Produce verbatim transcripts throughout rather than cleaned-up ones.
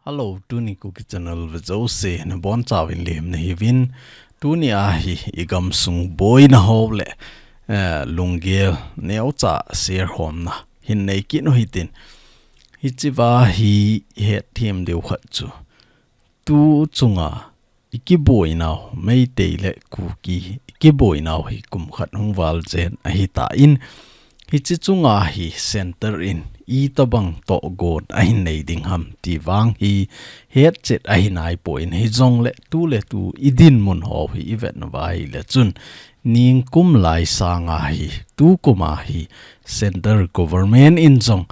Hello, tuni Kuki Channel vejouse nabonchauvin lemna hiuvin. Tuni ahi igamsung boina ho le, eh, lunggel neocha share khomna hin nei kit u hitin. Hichea hi hetthem diu khat chu, tu chunga ikiboinau, Meitei le Kuki ikiboinau hi kum khat hung val jen ahitan, hiche chunga hi center in itobang tohgon ahin nei ding ham ti vang hi hetchet ahi naipon, hijongle tuletu idinmun ho hi ivetna uva ahile chun, ningkum lai sanga hi, tukum a hi center government in jong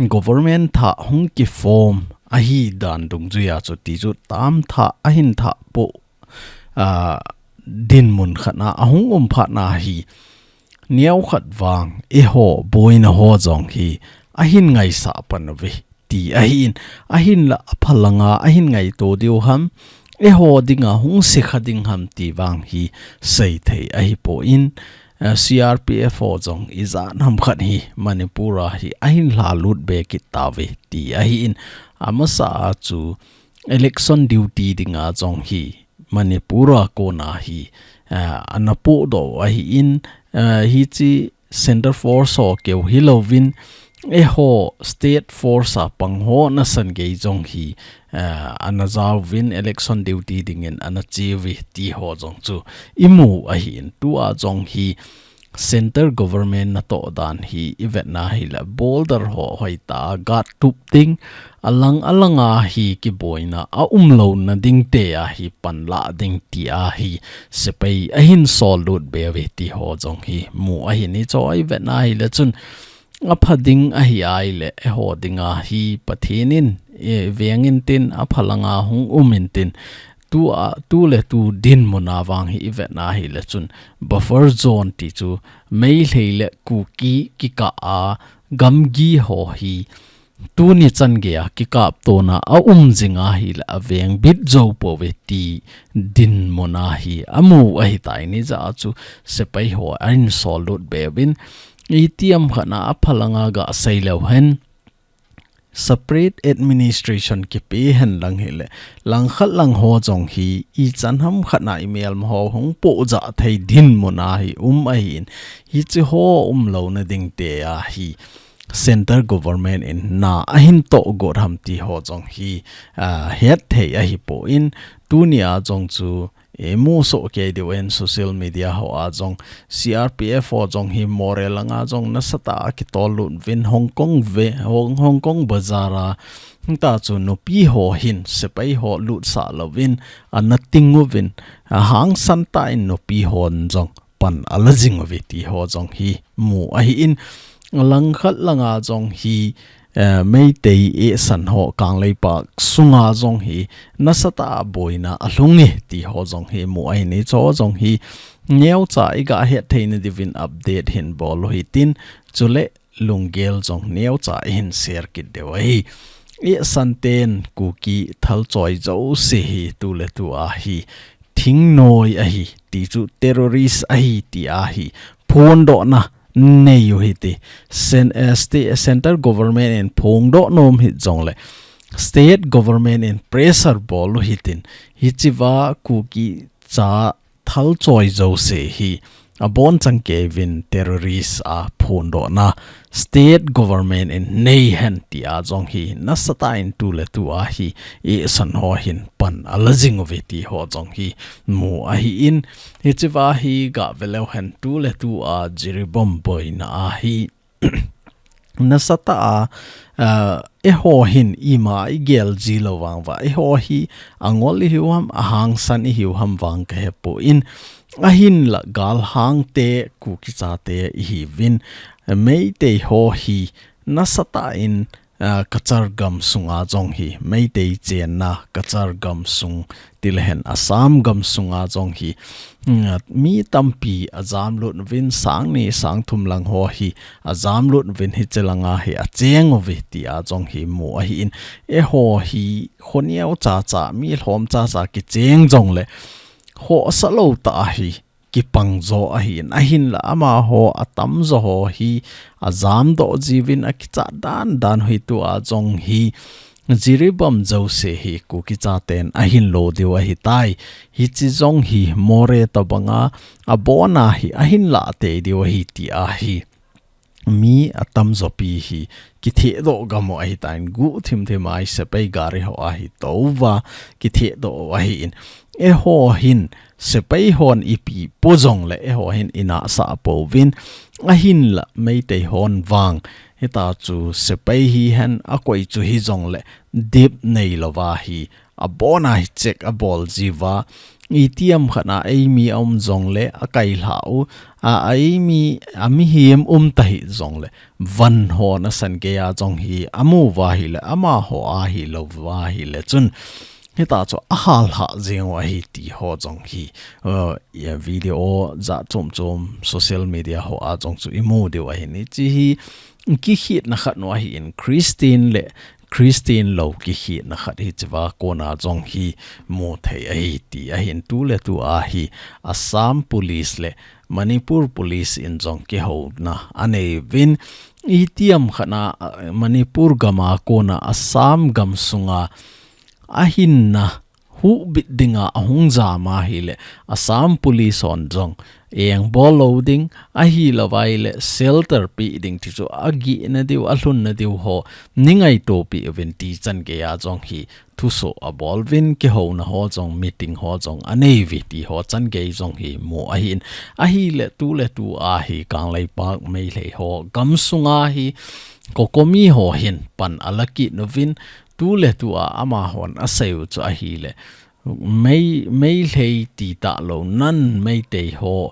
government thah hung kiform ahi dan dungjuia chu, ti chu tam thah ahin thah po, a, dinmun khat na ahung um phat na hi, neokhat vang eiho boina ho jong hi ahin ngaisah pan uve ti ahin, ahinla aphalanga ahin ngaito diu ham, eiho dinga hung se kha ding ham ti vang hi seithei ahipon, eh, C R P F ho jong ijat ham khat hi Manipur a hi ahin lhalut be kit tauve ti ahin, amasa a chu election duty dinga jong hi Manipur a kona hi, eh, ana pohdoh u ahin, eh, hiche center force ho keu hilouvin, eiho state force a pang ho nasan gei jong hi, eh, ana jauvin election duty dingin ana cheuve ti ho jong chu imu ahin, tua jong hi center government natoh dan hi ivetna ahile border ho hoitah a guard tup ding, alang alanga hi kiboina aumlouna ding tia hi panla ding tia hi sepai ahin sollut beuve ti ho jong hi mu ahin, hicheho ivetna ahile chun apha ding ahi ahile eiho dinga hi Pathen in, eh, veng intin, aphalanga hung um intin, tua, tuletu dinmun a vang hi ivetna ahile chun buffer zone ti chu Meitei le Kuki kikah a gamgi ho hi tuni chan geia kikaptona aum jing ahile avengbit jou pouve ti dinmun a hi amu ahitan, hijeh a chu sepai ho ahin sollut beuvin, itiham khat na aphalanga gasei leuhen separate administration kipe henlang hile, langkhat lang ho jong hi ichan ham khat na imelma ho hung pohjah thei dinmun a hi um ahin, hicheho umlouna ding tia hi center government in na ahin tohgot ham ti ho jong hi, ah, hetthei ahipon, tunia jong chu imu soh kei diu ahin social media hoa jong, C R P F ho jong hi Moreh langa jong nasatah a kitollut uvin, Hong Kong ve, Hong, Hong Kong bazar a, hita chu nupi ho hin sepai ho lutsah louvin ana ting uvin, ahangsan tah in nupi hon jong pan ala jing uve ti ho jong hi mu ahin, langkhat langa jong hi, eh, Meitei eisan ho Kangleipak sunga jong hi nasatah a boina alhung e ti ho jong hi mu ahin, hicheho jong hi neocha iga hetthei na diuvin update hin bol u hitin, chule lunggel jong neocha ihin share kit diu ahi. Eisan ten Kuki thalchoi jouse hi tuletu a hi thingnoi ahi, ti chu terrorist ahi tia hi phondohna nei u hite. Cen-, eh, sta-, center government in phongdoh nom hih jongle state government in pressure bol u hitin, hichea Kuki cha thalchoi jouse hi abonchan keivin terrorist a phondohna state government in nei hen tia jong hi nasatah in tuletu a hi eisan ho hin pan ala jing uve ti ho jong hi mu ahin, hichea hi gave leuhen tuletu a Jiribam boina a hi nasatah a, ah, eiho hin ima igel ji lou vang uva, eiho hi angol ihiu ham, ahangsan ihiu ham vang kahepon, ahinla galhangte, Kuki chate ihiuvin, Meitei ho hi nasatah in, ah, Cachar gamsunga jong hi, Meitei chenna Cachar gamsung tilehen Assam gamsunga jong hi, mm, mi tampi ajamlut uvin, sang ni sang thum lang ho hi ajamlut uvin, hiche langa hi acheng uve tia jong hi mu ahin, eiho hi kho neocha cha, mi lhom cha cha kicheng jongle khohsa lou tah a hi kipang jo ahin, ahinla amaho atamjo ho hi ajamdoh jiuvin, akichat dan dan u hi tua jong hi Jiribam jouse hi Kuki chaten ahin lo diu ahitai. Hiche jong hi Moreh tobanga abona hi ahin lah tei diu ahi ti ahi. Mi atamjo pi hi kithehdoh gam u ahitan, guh thimthim a hi sepai gari ho a hi touva kithehdoh u ahin. Eiho hin sepai hon ipi po jongle eiho hin inahsah pouvin, ahinla Meitei hon vang hitachu sepai hihen akoi chu hijongle dip neilouva hi abona hi check abol jiuva, itiham khat a eimi aum jongle akailhah u, a, a eimi, amihem um tahih jongle van hon asan geiya jong hi amu uva ahile, amaho ahilouva ahile chun hitachu ahalhah jeng u ahi ti ho jong hi, uh, video jat chom chom social media ho a jong chu imu diu ahin. Hiche hi kikhetna khat u ahin, Christian le Christian lou kikhetna khat hichea kona jong hi mu thei ahi ti ahin. Tuletu a hi Assam Police le Manipur Police in jong kihouna anei uvin, itiham khat a, a, Manipur gam a kona Assam gam sunga ahinna huhbit dinga ahung jam ahile, Assam Police hon jong engbol lou ding, ahilouva ahile shelter pe ding ti chu agihna diu, alhunna diu ho, nei ngaito peh uvin ti chan geiya jong hi thusoh abol uvin, kihouna ho jong, meeting ho jong anei uve ti ho chan gei jong hi mu ahin. Ahile tuletu a hi Kangleipak Meitei ho gam sunga hi COCOMI ho hin pan ala kit uvin, tuletu a amahon asei u chu ahile, Mei, Meitei ti talou nan Meitei ho,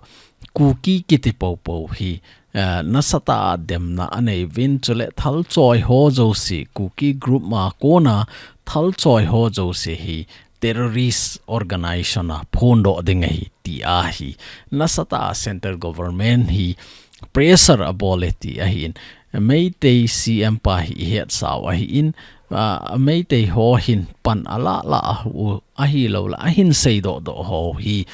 Kuki kiti poupou hi, eh, nasatah a demna anei uvin, chule thalchoi ho jouse, Kuki group a kona thalchoi ho jouse hi terrorist organization a phondoh ding ahi ti ahi. Nasatah a central government hi pressure abol e ti ahin. Meitei C M pa hi ihetsau ahin, a, Meitei ho hin pan ala la u ahilouleh ahin seidoh doh ho hi,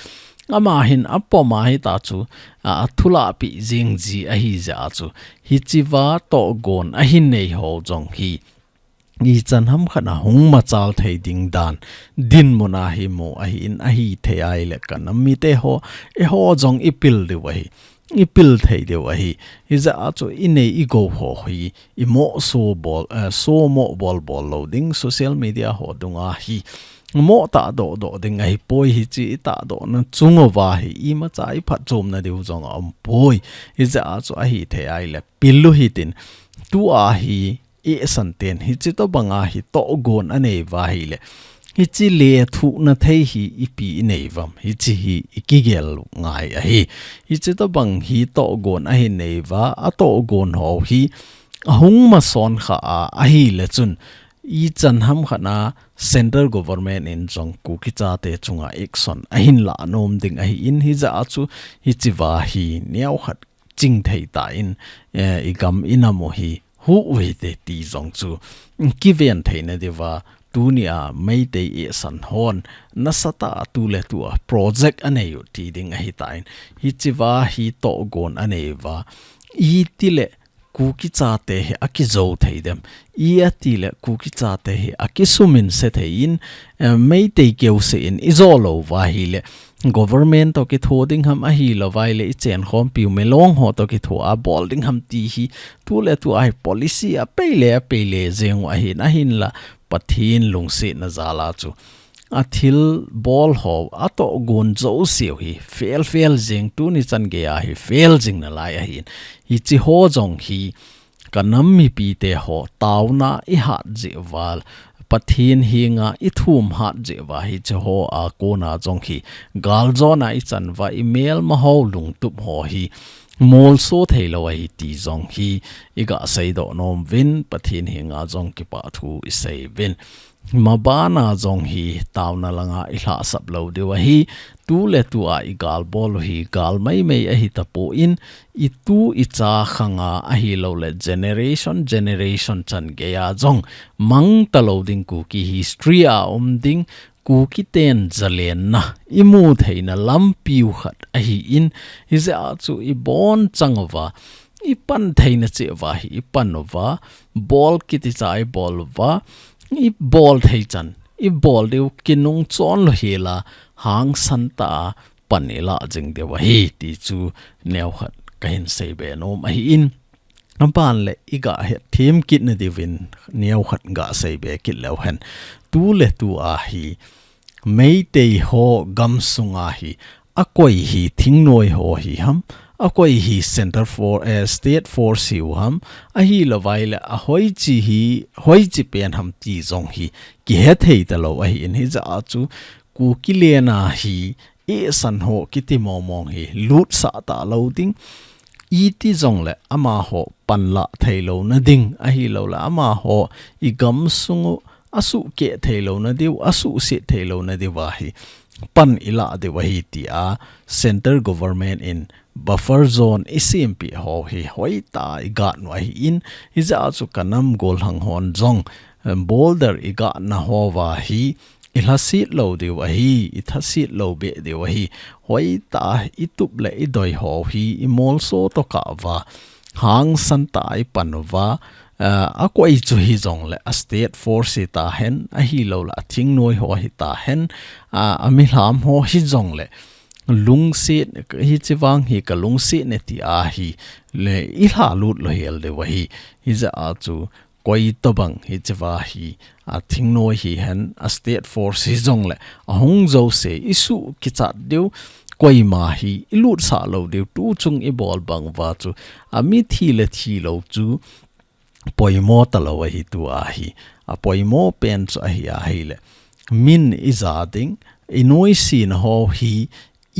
ama hin apom a hitachu, a, athu lahpeh jing ji ahi jeh a chu, hichea tohgon ahin nei ho jong hi ichan ham khat a hung machal thei ding dan dinmun a hi mu ahin, ahithei ahile kanam mite ho, eiho jong ipil diu ahi, ipil thei diu ahi. Hijeh a chu inei igou ho hi imoh so bol, eh, somoh bol bol lou ding, social media ho dunga hi moh tahdoh doh ding ahipoi, hiche itahdohna chung uva hi imacha iphatchomna diu jong aumpoi. Hijeh a chu ahithei ahile pil u hitin, tua hi eisan ten hiche tobanga hi tohgon anei uva ahile, hiche lethuhna thei hi ipi inei uvam, hiche hi ikigel ngai ahi. Hiche tobang hi tohgon ahin nei uva, atohgon ho hi ahung mason kha a, ahile chun ichan ham khat a central government in jong Kuki chate chunga action ahin lah nom ding ahin, hijeh a chu hichea hi neokhat chingthei tah in, eh, igam inam u hi huh u hite ti jong chu kiven theina diuva, tunia Meitei eisan hon nasatah a tuletu a project anei u ti ding ahitan, hichea hi tohgon anei uva, itile Kuki chate hi akijou thei dem, iatile Kuki chate hi akisuminse thei in, eh, Meitei keuseh in ijou lou uva ahile, government toh kitho ding ham, ahilouva ahile ichenkhompiu milong ho toh kitho a bol ding ham ti hi tuletu a hi policy apeile, apeile jeng u ahin, ahinla Pathen lungsetna jal a chu athilbol ho, atohgon jouseu hi fail, fail jeng, tuni chan geiya hi fail jing nalai ahin. Hiche ho jong hi kanam mipite ho taona ihat jeh uva, Pathen henga ithum hat jeh uva, hiche ho a kona jong hi galjona ichan uva, imelma ho lungtup ho hi molso thei lou ahi ti jong hi iga seidoh nom uvin, Pathen henga jong kipah thu isei uvin. Mabana jong hi taona langa ilhahsap lou diu ahi, tuletu a igal bol u hi gal maimai ahi tapon, itu icha khanga ahilouleh generation, generation chan geiya jong mang talou ding, Kuki history a um ding, Kuki ten zalenna imu theina lampiu khat ahin, hijeh a chu ibonchang uva, ipan theina cheh uva hi ipan uva, bol kiti cha ibol uva, i bol thei chan, i bol diu kinung chon lou hela, hangsan tah a pan i la jing diu ahi ti chu neokhat ka hin sei be nom ahi in. Aban le i ga het them kit na diuvin neokhat ga sei be kit leu hen. Tu le tu a hi Meitei ho gamsung a hi a koi hi thingnoi ho hi ham, a koi hi Center for, eh, State Force hi u ham, ahi lou vai le a hoichi hi, hoichi pen ham ti jong hi kihe thei ta lou ahi in. Hijeh a chu Kuki len a hi i san ho kiti mong mong hi lut sah ta lou ding. I ti jong le ama ho pan la thei lou na ding, ahi lou le ama ho i gamsung u a suh keh thei lou na diu, a suh sit thei lou na diu va hi pan i la diu ahi ti a, Center Government in buffer zone i simpi ho hi hoitah i gat nu ahi in, hijeh a chu ka nam gollhang hon jong, eh, border i gat na ho va hi i lhasit lou diu ahi, i thasit lou be diu ahi, hoitah i tup le i doi ho hi i molso to kah va, hangsan tah i pan u va, eh, a koi chu hi jong le a state force hi ta hen, ahi lou le a thingnoi ho hi ta hen, a, a mi lham ho hi jong le lungset, hichi vang hi ka lungset ne ti a hi le i lha lut lou hel diu ahi. Hijeh a chu koi to bang hichi va hi a thingnoi hi hen, a state force hi jong le a hung jo se i suh kichat diu, koima hi i lut sah lou diu, tu chung i bol bang va chu a mi thi le thi lou chu poimo ta lou ahi tu a hi. A poimo pen chu ahi a hi le, min i ja ding, i nuisat na ho hi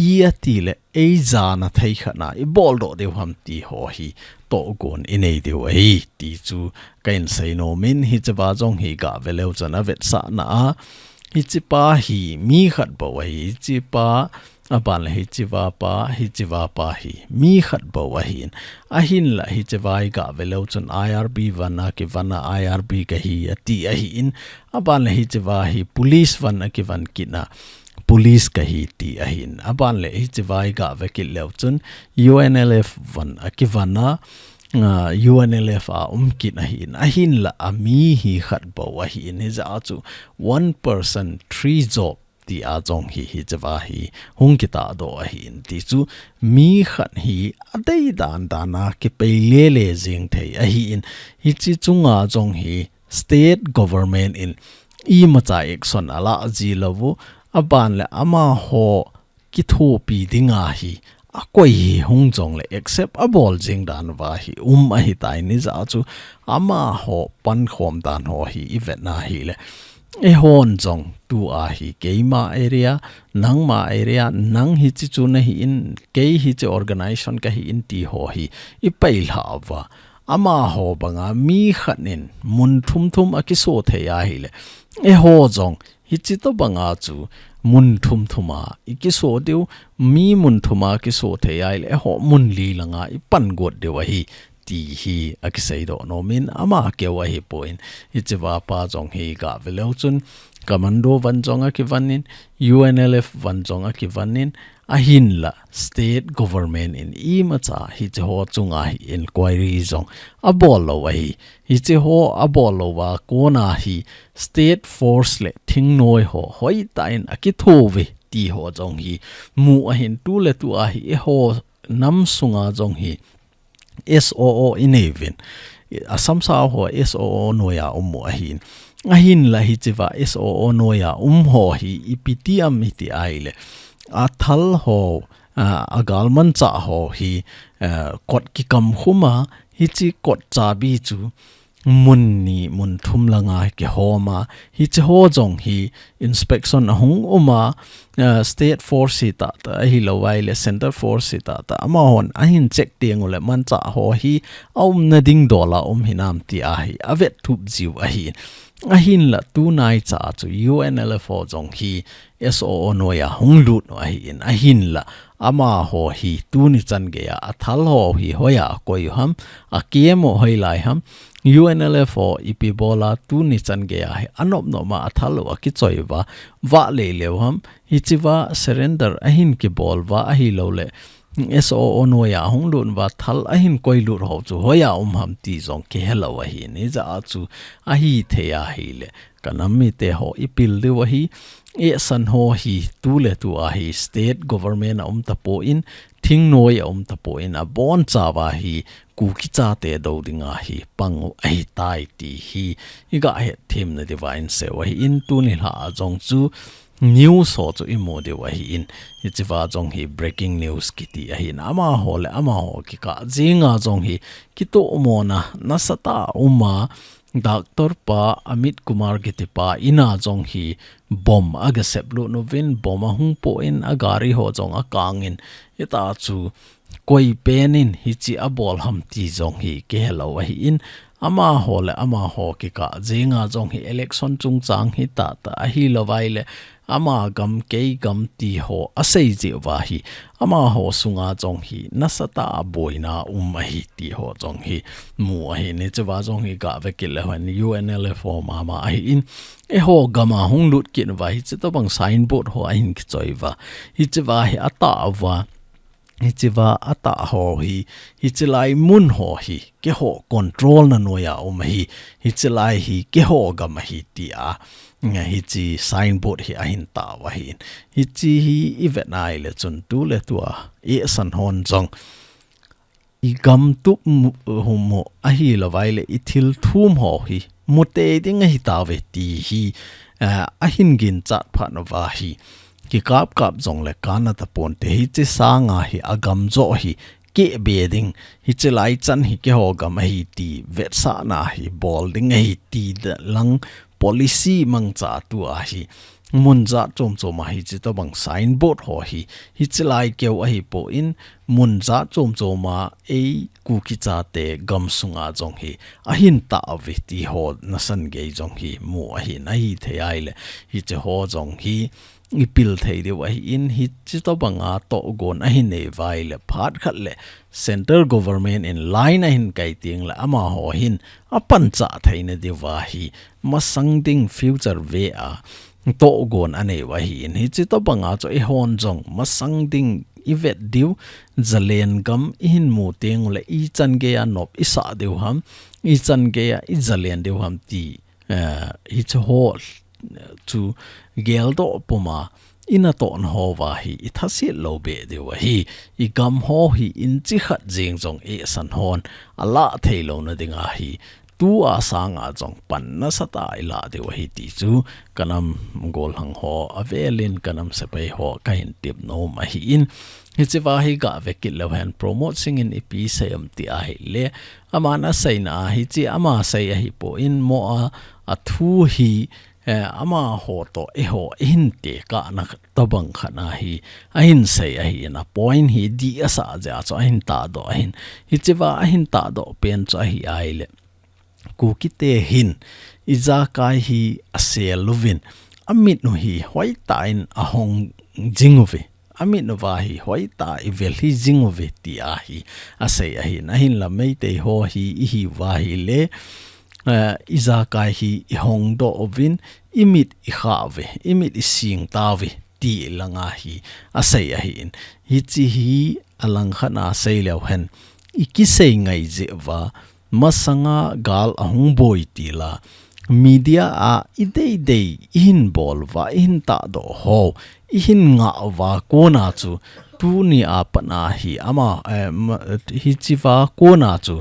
i a ti le ei ja na thei khat na i bol doh diu ham ti ho hi tohgon i nei diu ahi ti chu ka in sei nom in, hichi va jong hi ga ve leu chun a vetsah na a, hichi pa hi mi khat bou ahi, hichi pa, aban le hichi va pa, hichi va pa hi mi khat bou ahi in. Ahin la hichi va i ga ve leu chun I R B van a kivan a I R B ka hi a ti ahi in. Aban le hichi va hi police van a kivan kit na police ka hi ti ahi in. Aban le hichi va i ga ve kit leu chun U N L F van a kivan a, ah, U N L F a um kit ahi in. Ahin la a mi hi khat bou ahi in. Hijeh a chu one person three job ti a jong hi, hichi va hi hung kitah doh ahi in ti chu mi khat hi a dei dan dan a kipei le le jing thei ahi in. Hichi chunga jong hi state government in imacha action a la ji lou u, aban le ama ho kithopi ding a hi a koi hi hung jong le accept a bol jing dan va hi um ahi tai, hijeh a chu ama ho pankhom dan ho hi i vet na hi le, eihon jong tu a hi keima area, nangma area, nang hichi chu na hi in, kei hichi organization ka hi in ti ho hi i pei lha va. Ama ho bang a mi khat in mun thum thum a kiso thei a hi le, eiho jong hichi to bang a chu mun thum thum a i kiso diu, mi mun thum a kiso thei a hi le, eiho mun li lang a i pan got diu ahi ti hi a kisei doh nom in, ama keu ahi poi in. Hichi va pa jong hi ga ve leu chun commando van jong a kivan in, U N L F van jong a kivan in, ahin la state government in imacha hichi ho chunga hi inquiry jong a bol lou ahi. Hichi ho a bol lou va kon a hi state force le thingnoi ho hoitah in a kitho uve ti ho jong hi mu ahi in. Tu le tu a hi eiho nam sunga jong hi S O O i nei uvin. Assam sa ho S O O noi a um u ahi in. Ahin la hichi va S O O noi a um ho hi ipi ti ham i ti a hi le, a thal ho, a, a galmanchah ho hi, a, kot kikam khum a, hichi kot chabi chu mun ni mun thum lang a kihom a, hichi ho jong hi inspection a hung um a, a, state force hi tah tah, ahi lou vai le center force hi tah tah, amahon ahin check teng u le manchah ho hi a umna ding dol a um hinam ti a hi a vet thup jiu ahi. Ahin la tunai cha chu U N L F ho jong hi S O O noi a hung lut u ahi in, ahin la amaho hi tuni chan gei a a thal ho hi hoi a a koi u ham, a kem u hoilai ham, U N L F ho ipi bol a tuni chan gei a hi a nop nop ma a thal u a kichoi uva, vah lei leu ham, hichi va surrender ahin kibol uva ahi lou le, S O O noi a hung lut uva thal ahin koi lut ho chu hoi a um ham ti jong kihe lou ahi in, hijeh a chu ahi thei a hi le, Ka nam mite ho i pil diu ahi, e san ho hi tu le tu a hi state government a um tapon, thingnoi a um tapon, a bon chauva hi Kuki chate do dinga hi pang u ahi tai ti hi i ga het themna diuva i sei u ahin, tuni lha a jong chu news ho chu i mu diu ahin, hichea jong hi breaking news kiti ahin, amaho le amaho kikah jenga jong hi kitomona nasatah a um a, Doctor pa Amit Kumar kiti pa in a jong hi bomb aga seplut uvin, bomb ahung pon a gari ho jong akangin, hita chu koi pen in hiche abol ham ti jong hi kihe lou ahin, amaho le amaho kikah jenga jong hi election chungchang hi tah tah ahilou vai le ama gam kei gam ti ho asei jeh uva hi, amaho sunga jong hi nasatah a boina um ahi ti ho jong hi mu ahin, hichea jong hi ga ve kit leu hen U N L F ho mama ahin, eiho gam a hung lut kit uva hiche tobang signboard ho ahin kichoi uva, hichea hi atah uva, hichea atah ho hi, hiche lai mun ho hi keiho control na noiya um ahi, hiche lai hi keiho gam ahi tia, nga hiche signboard hi ahin tah u ahin. Hiche hi i vet nai le chun tu le tu a e san hon jong i gam tup mu, hum u ahilou vai le i thil thum ho hi mu tei ding ahi tauve ti hi, eh, ahin ginchat phat uva hi kikap kap jong le kana tapon te, hiche sanga hi agam jo hi keh be ding, hiche lai chan hi keiho gam ahi ti vetsahna hi bol ding ahi ti da lang policy mangcha tua hi mun jat chom chom a hiche tobang signboard ho hi, hiche lai keu ahipon mun jat chom chom a ei Kuki chate gam sunga jong hi ahin tah uve ti ho nasan gei jong hi mu ahin, ahithei a ahile hiche ho jong hi i pil thei diu ahin, hiche tobanga tohgon ahin nei uva ahile phat khat le central government in line ahin kai teng le amaho hin apanchah theina diuva hi masang ding future ve a tohgon anei u ahin, hiche tobanga chu eihon jong masang ding i vet diu, zalen gam i hin mu teng le ichan gei a nop i sah diu ham, ichan gei a i zalen diu ham ti, eh, hiche ho chu geldoh puma i natohna houva hi i thasit lou be diu ahi, i gam ho hi inchi khat jeng jong e san hon alah thei louna dinga hi tua sanga jong pan nasatah a i lah diu ahi ti chu ka nam gollhang ho avelin ka nam sepai ho ka hin tep nom ahin, hichea hi ga ve kit leu hen Pramod Singh in ipi sei em ti ahile, aman aseina a hiche ama sei ahipon mo a, athu hi, eh, amaho toh eiho i hin tekahna tobang khat a hi ahin sei ahin, a point hi dih asah jeh a chu ahin tahdoh ahin, hichea ahin tahdoh pen chu ahi ahile Kuki te hin ijakai hi asel uvin, amit u hi hoitah in ahong jing uve, amit uva hi hoitah i vel hi jing uve tia hi asei ahin, ahinla Meitei ho hi i hiuva ahile, eh, ijakai hi i hongdoh uvin, i mit i khah uve, i mit i sing tauve ti langa hi asei ahin, hiche hi alang khat a sei leu hen i kisei ngai jeh uva, masanga gal ahung boi tila, media a i deidei i hin bol uva, i hin tahdoh ho, i hin ngah uva kona chu, tuni a pat a hi ama, eh, ma, hichea kona chu,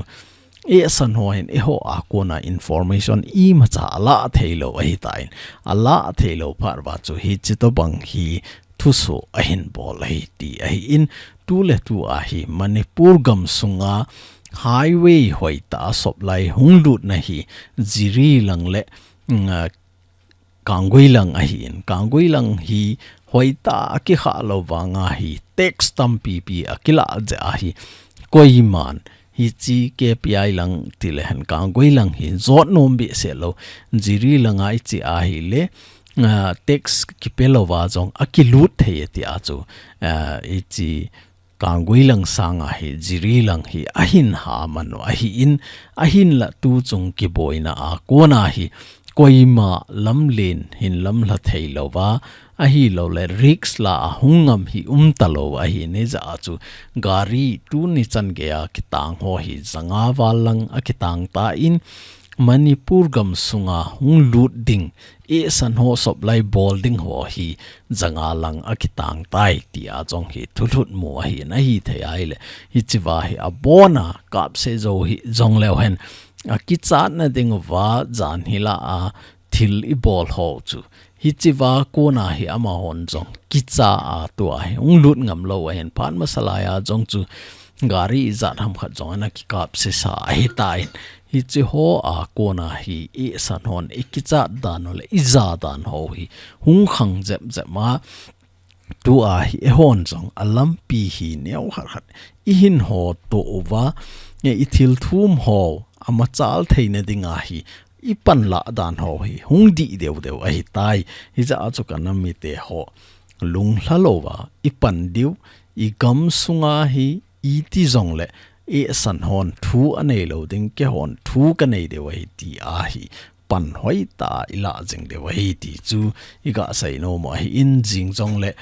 e san ho hin eiho a kona information imacha alah thei lou ahitan, alah thei lou phat uva chu hiche tobang hi thuso ahin bol ahi ti ahin, tu le tu a hi Manipur gam sunga highway hoitah a supply hung lutna hi Jiri lang le, mm, Kanggui lang ahin, Kanggui lang hi hoitah a kikhah lou vanga hi tax tampi pi akilah jeh a hi koiman hiche K P I lang ti le hen Kanggui lang hi jot nom behseh lou, Jiri langa i che ahile, ah, tax kipe louva jong akilut thei e tia chu, ah, hiche Kanggui lang sanga hi Jiri lang hi ahin haman u ahin, ahinla tuchung kiboina a kona hi koima lamlen hin lamlha thei louva, ahilouleh risk la a hung ngam hi um talou ahin, hijeh a chu gari tuni chan geiya kitang ho hi janga val lang akitang tan, Manipur gam sunga hung lut ding, eisan ho supply bol ding ho hi janga lang akitang tai tia jong hi thulhut mu ahin, ahithei ahile hichea hi abona kapse jou hi jongleu hen, akichatna ding uva jan hila a thil ibol ho chu hichea kona hi amahon jong kicha a tua hi hung lut ngam lou ahin, phat masa lai a jong chu gari ijat ham khat jong ana kikapse sa ahitan, hiche ho a kona hi eisan hon ikichat dan u le ija dan ho hi hung khang jep jep ma, tua hi eihon jong alampi hi neo khat khat ihin hoto uva, ithil thum ho amachal theina dinga hi ipan lah dan ho hi hung dih deu deu ahitai. Hijeh a chu ka nam mite ho lunglha louva ipan diu, igam sunga hi iti jongle eisan hon thu anei lou ding, keihon thu kanei diu ahi tia hi pan hoitah a ilah jing diu ahi ti chu iga seinom u ahin, jing jongle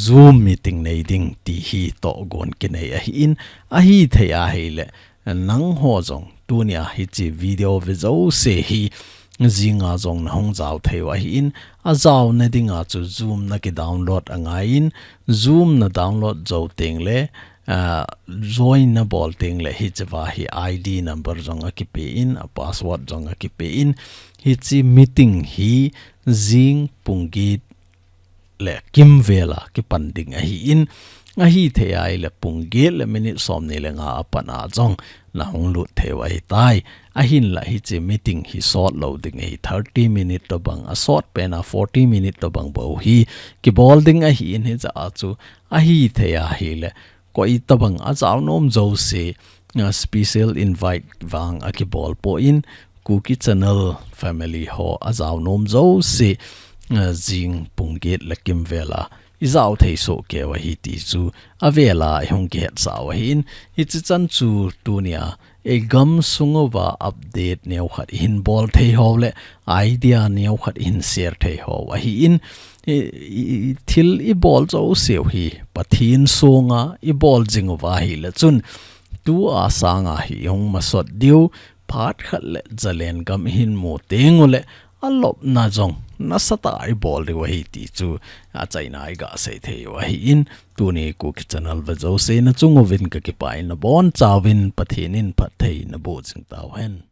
Zoom meeting nei ding ti hi tohgon kinei ahin, ahithei ahile nangho jong tunia hiche video ve jouse hi jinga jong nahung jao thei u ahin, ajaona dinga chu Zoom naki download angaiyin, Zoom na download jou tengle, ah, join nabol tengle hichea hi I D number jong akipe in, a password jong akipe in, hiche meeting hi jing pung get le kimvela kipan ding ahin, ahithei ahile pung get le minute somni le nga apat a jong nahung lut thei u ahitai. Ahinla hiche meeting hi sot lou ding ahi, thirty minute tobang, asot pena forty minute tobang bou hi kibol ding ahin, hijeh a chu ahithei ahile koi tobang ajaonom jouse, ah, special invite vang akibol pon, Kuki Channel family ho ajaonom jouse, ah, jing pung get le kimvela ijao thei soh keu ahi ti chu avela ihung kihetsah u ahin, hiche chan chu tunia igam sung uva update neo khat ihin bol thei ho le idea neo khat ihin share thei ho ahin, i, i, thil ibol jouseu hi Pathen songa ibol jing uva ahile chun tua sanga hi ihung masot diu, phat khat le jalen gam ihin mu tengule alopna jong nasatah a ibol diu ahi ti chu achaina iga sei thei u ahin, tuni Kuki Channel ve jouse nachung uvin kakipah in, nabonchauvin Pathen in phatthei naboh jing tauhen.